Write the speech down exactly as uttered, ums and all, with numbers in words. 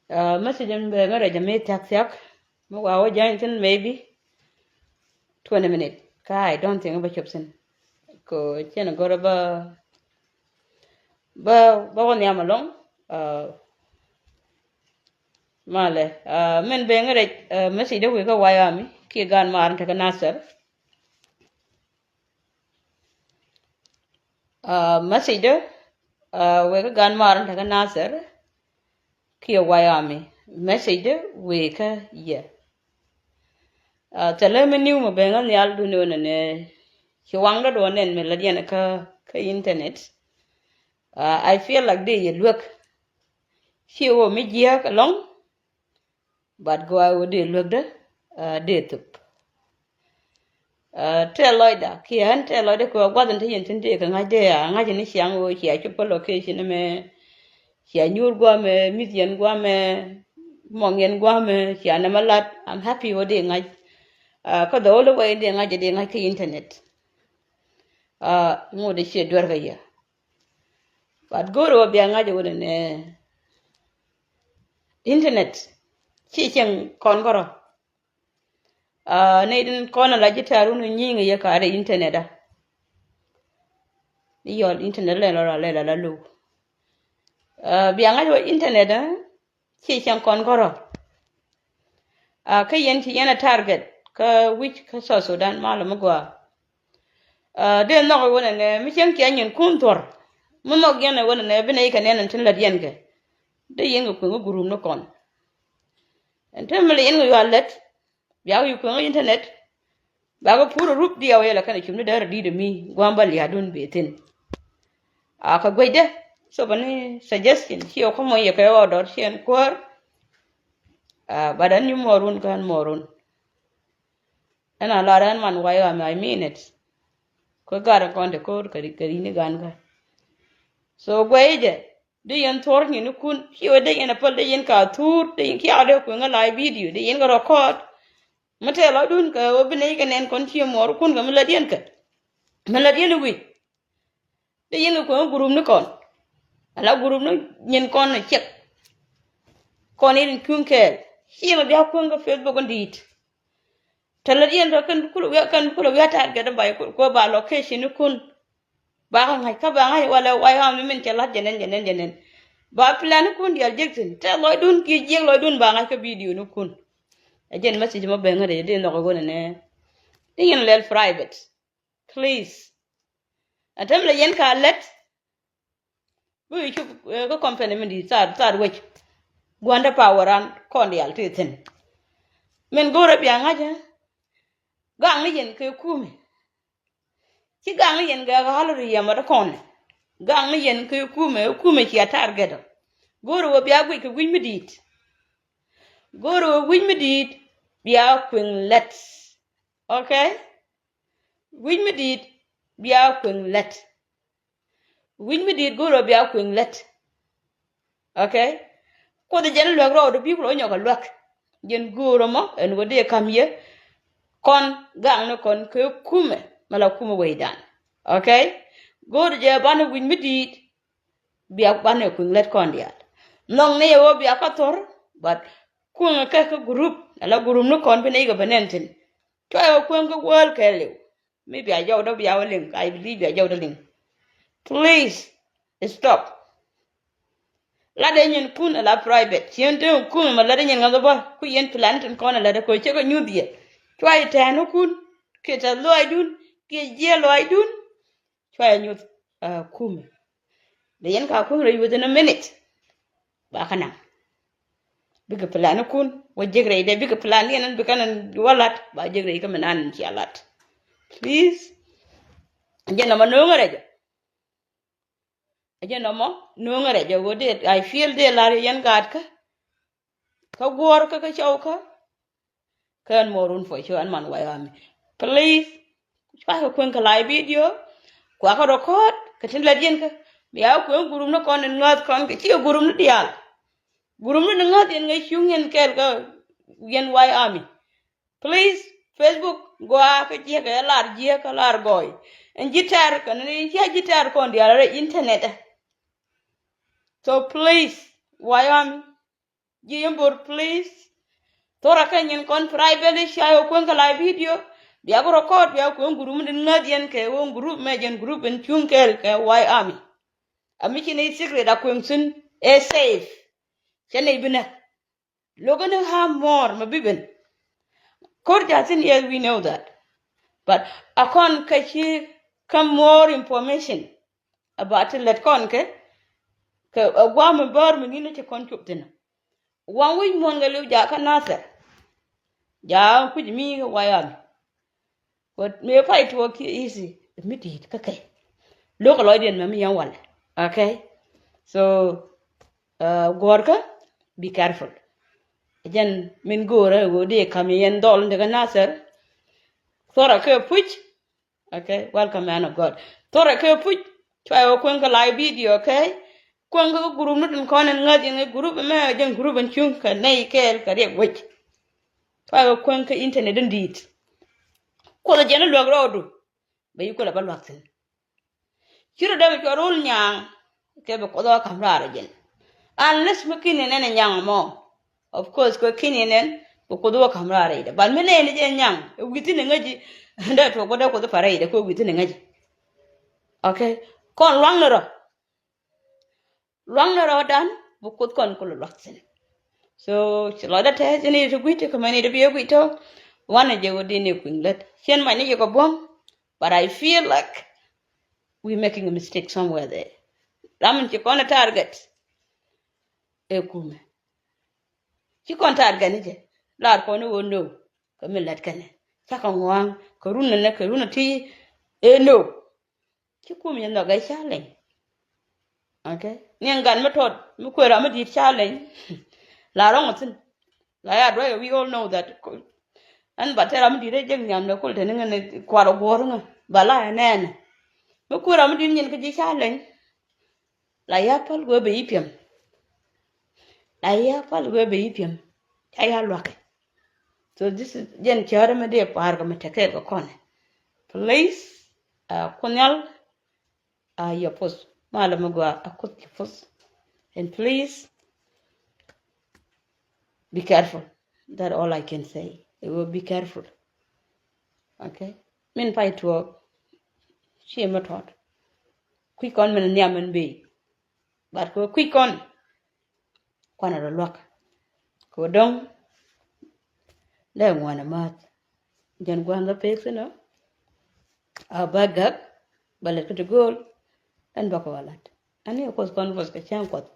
Message in bɛ ŋä rɛc a mi thiak thiak mi wa wä jany thin maybe twenty minute ka I don't think bä cop thin. Ko cien a gor bä bä bä wä nhiam along. Malɛ min bɛ ŋä rɛc message de wek kä wayami kiɛ gan mar in te kä Nasir. Message de wek kä gan mar in te kä Nasir kiɛ wayami message de wek kä yɛ. Thilɛ mi niw mi ben ɣä nhial duni wä nɛnɛ ci waŋdä duɔ nɛn mi lät yɛn kä kä internet. I feel like dee yɛ luek ci wä mi jiääk alɔŋ. But gɔaa wä dee luek dä dee thop. Tɛl lɔcda kiɛ ɣän tɛl lɔcda kɛ ɣöö gua̱th in te yɛn thi̱n tëëkɛ ŋa̱c dee a ŋa̱c in ciaŋ ɣöö cia cop kä location ɛmɛ. Cia nyuur gua̱mɛ mi̱th yɛn gua̱mɛ mɔŋ yɛn gua̱mɛ cia nɛmɛ lat. I'm happy ɣöö dee ŋa̱c. Kä the only way dee ŋa̱c dee ŋa̱c kä internet. Ŋot dee ciɛ duer kä yɛ. But go̱o̱rɛ wä bia ŋa̱c ɛ wä nɛnɛ internet ci cieŋ kɔn kärɔ. Nɛy din kɔn ala ji̱ tɛ̈r wun nyiŋ yɛ ka̱rɛ internet a. Ni yɔl internet lɛl ɔra lɛl ala lo̱w. Bia ŋa̱c wä internet a ci cieŋ kɔn kärɔ. Kä yɛn ci yɛn a target kä wi̱c kä South Sudan malɛ mi gɔaa. Dee nhɔk iwä nɛnɛ mi cieŋ kiɛ nyin kun thuɔr. Mi nhɔk yɛn iwä nɛnɛ bi nɛy kɛ nɛn ɛn tin lät yɛn kɛ. Dee yɛn kɛ kueŋ kä gurum ni kɔn. Ɛn te mi lɛ yɛn kɛ yual lät. Biak yu kueŋ kä internet. Bak kä pur rup diɛw yɛlɛ kɛn cum ni dee rɔ di̱i̱t mi gua̱a̱m bä lia̱a̱dun bee thin. A kɛ guecdɛ. So bä ni suggestion ci ɔ kä mɔny yɛ kɛ ɣɔw dɔr ci ɛn kuäär. But ɛn ni mɔɔrun kä ɛn mɔɔrun. Ɛn a lar ɛn man way ɣam, I mean it. Kä gat ɛn kɔn te ko̱o̱r kɛ ri ni gan kä. So guɛy jɛ di yɛn thuɔr nyin kun ci wä di yɛn a päl di yɛn ka thuur di yɛn kiak di kueŋ a live video di yɛn kɛ record. Mi tɛɛ lɔcdun kɛ wä bi nɛy kɛ nɛn kɔn ci muɔɔr kun kɛ mi lät yɛn kɛ mi lät yɛn wi̱c. Di yɛn kɛ kueŋ gurum ni kɔn ala gurum ni nyin kɔn ni ciɛk. Kɔn in kueŋ kɛɛl ci yɛn a bia kueŋ kɛ Facebook in di̱i̱t. Te lät yɛn tɔ kɛn kulɛ wi̱i̱ kɛn kulɛ wi̱i̱ a target in ba kuɛ ba location ni kun. Ba kä ŋa̱c kä ba ŋa̱c walɛ way ɣam ni min cɛ la̱t jɛ nɛn jɛ nɛn jɛ nɛn. Ba plan ni kun diaal jek thi̱n tɛ lɔcdun kiɛ jiɛk lɔcdun ba ŋa̱c kä video ni kun. Ɛ jɛn message mɔ ben ŋädɛ jɛ di nhɔk ɛ ɣöö nɛnɛ. Di yɛn lɛl private. Please. Ɛn tɛm lɛ yɛn ka lät. Bi wi̱i̱ cop kä company mi di̱i̱t thar thar wec. Gua̱ndä power ran kɔn diaal ti thi̱n. Min go̱rä bia ŋa̱cä. Gaŋ ni yɛn kɛ kumi. Ci gaŋ ni yɛn gɛ ɣa̱l ri yɛmɛ ti kɔn. Gaŋ ni yɛn kɛ kumi kumi cia target ɔ. Go̱rä wä bia guic kɛ wi̱c mi di̱i̱t. Go̱rä wä wi̱c mi di̱i̱t bia kueŋ lät. Okay. Wi̱c mi di̱i̱t bia kueŋ lät. Wi̱c mi di̱i̱t go̱o̱rä bia kueŋ lät. Okay. Kuoth jɛn luäk rɔɔdu bi kulɔ nyɔk a luäk. Jɛn go̱o̱rä mɔ ɛn wä dee ka̱m yɛ. Kɔn gaŋ ni kɔn kɛ kumɛ mɛ la kumɛ wecdan. Okay. Go̱o̱rä jɛ banɛ wi̱c mi di̱i̱t. Bia banɛ kueŋ lät kɔn diaal. Nhɔŋ ni yɛ wä bia kä thor. But kueŋ kɛ kä group ala group ni kɔn bi nɛy kɛ bɛ nɛn thi̱n. Cua yɛ wä kueŋ kä wäl kɛɛliw. Mi bia jɔwdä bia wä liŋ, I believe bia jɔwdä liŋ. Please stop. Latdɛ nyin kun ala private. Cien te kun ma latdɛ nyin ŋa̱th bä ku yɛn plan tin kɔn latdɛ ko cɛ kɛ nyuth yɛ. Cua yɛ tɛn kun kiɛ tɛ luaydun kiɛ jiɛ luaydun. Cua yɛ nyuth kumɛ. Dee yɛn ka kun rɛy within a minute. Ba kä naŋ. Bikɛ plan kun wä jek rɛy dɛ bikɛ plan yɛn bikɛ nɛn wä lat ba jek rɛy kä mi nan cia lat. Please. Jɛ nɔmɔ no̱o̱ŋä rɛjɛ. Jɛ nɔmɔ no̱o̱ŋä rɛjɛ wä dee I feel dee lar yɛn gaat kä. Kä guɔ̱ɔ̱r kä kä cɔw kä. Kɛn mɔrun for sure ɛn man way ɣami. Please. Cua kɛ kueŋ kɛ live video. Kua kɛ record kɛ tin lät yɛn kä. Bia kueŋ gurum ni kɔn in ŋäth kɔn kɛ ci gurum ni diaal. Gurum ni ni ŋäth yɛn ŋäc cuŋ yɛn kɛɛl kä yɛn way ɣami. Please. Facebook gɔaa kä jiɛk kɛ lar jiɛk kä lar gɔɔy. Ɛn ji̱ tɛr kɛ ni cia ji̱ tɛr kɔn diaal rɛ internet. So please. Way ɣami. Ji̱ yɛn bo̱r, please. Thora kɛ nyin kɔn privately, ca yɛ kueŋ kɛ live video. Bia kɛ record, bia kueŋ group mi din ŋäth yɛn kɛ wä group mɛ jɛn group in cuŋ kɛɛl kɛ White Army. Ami ci ni secret a kueŋ thin ɛ safe. Cɛ ni binɛ. Lo̱k ni harm more mɛ bi ben. Kor ja thin, yes, we know that. But a kɔn kɛ ci kam more information about ti lɛt kɔn kɛ, kɛ a guam mi bär mi ni ni ci kɔn cup thin. Waŋ wi̱c muɔ̱n kɛ liw ja kä Nasir. Ja kuc mi kɛ White Army. But mëë pay tuɔɔk kiɛ easy mi di̱i̱t kä kɛ. Lo̱k kɛ lɔcdiɛn mɛ mi yɛn walɛ. Okay. So, uh, guɔ̱rkä, be careful. Jɛn min go̱o̱rä ɣöö dee kam yɛn dhɔl ni kä Nasir. Thora kɛ puc. Okay, welcome, man of God. Thora kɛ puc, cua yɛ kueŋ kɛ live video, okay? Kueŋ kɛ group ni tin kɔn in ŋäth in group mɛ jɛn group in cuŋ kɛ nɛy kɛɛl kɛ riɛk wec. Cua yɛ kueŋ kɛ internet in di̱i̱t. Kuoth jɛn luäk rɔɔdu. Bɛ yi kulɛ bä luäk thin. Ci rɔ dee bi cua rol nyaŋ. Kɛ bi kuoth wä ka̱m raar jɛn. Unless mi kin in ɛn nyaŋ mɔ. Of course kɛ kin in ɛn bi kuoth wä ka̱m raar jɛn. But mi nɛn jɛ nyaŋ ɛ wi̱i̱ thin in ŋäci. Dee tuɔk bä dee kuoth parɛ jɛ kɛ wi̱i̱ thin in ŋäci. Okay. Kɔn luaŋ ni rɔ. Luaŋ ni rɔ dan bi kuoth kɔn kulɛ luaŋ thin. So ci lɔcdä tɛth ci ni ti gui̱c ti kɛ mɛn ni ti bi ɛ gui̱c tɔ. Wanɛ jɛ wä di ni kui̱n lät cien mac ni jɛ kɛ buɔ̱m. But I feel like we making a mistake somewhere there. Ram in ci kɔn a target. Ɛ kumɛ. Ci kɔn target ni jɛ. Lar kɔn ni wä no. Kɛ mi lät kɛnɛ cakɛ ŋua̱a̱ŋ kɛ run nɛ kɛ run ti. Ɛ no. Ci kum yɛ nhɔk ɛ challenge. Okay. Ni ɛn gat mi tɔt mi kuer ram mi di̱i̱t challenge. La rɔŋ thin. La ya duɔyɛ, we all know that. Ɛn ba tɛ ram mi di̱i̱t ɛ jek nhiam nɛ kul tɛni ŋäni kuar guɔ̱r ŋä ba la ɛ nɛɛnɛ. Mi kuer ram mi di̱i̱t nyin kä ji̱ challenge. La ya päl guɛ bɛ yi piɛm. La ya päl guɛ bɛ yi piɛm. Ca ya luakä. So this is jɛn cäärä mi dee pa̱a̱r kɛ mi tekɛɛl kɛ kɔnɛ. Please, uh, Kuoth Nhial, uh, yɛ puth. Malɛ mi gɔaa a Kuoth yɛ puth. And please, be careful. That all I can say. It will be careful. Okay. Min pay tuɔɔk. Ci mi tɔt. Kui̱ kɔn min nhiam min bey. But kɛ kui̱ kɔn. Kuanɛ rɔ luak. Kɛ dɔ̱ŋ. Lɛ ŋuan a math. Jɛn gua̱n dhɔ pek thin ɔ. A ba gak. Ba lɛt kä ti go̱o̱l. Ɛn bakɔ a lat. Ɛn ni a Kuoth kɔn Kuoth kɛ cäŋ Kuɔth.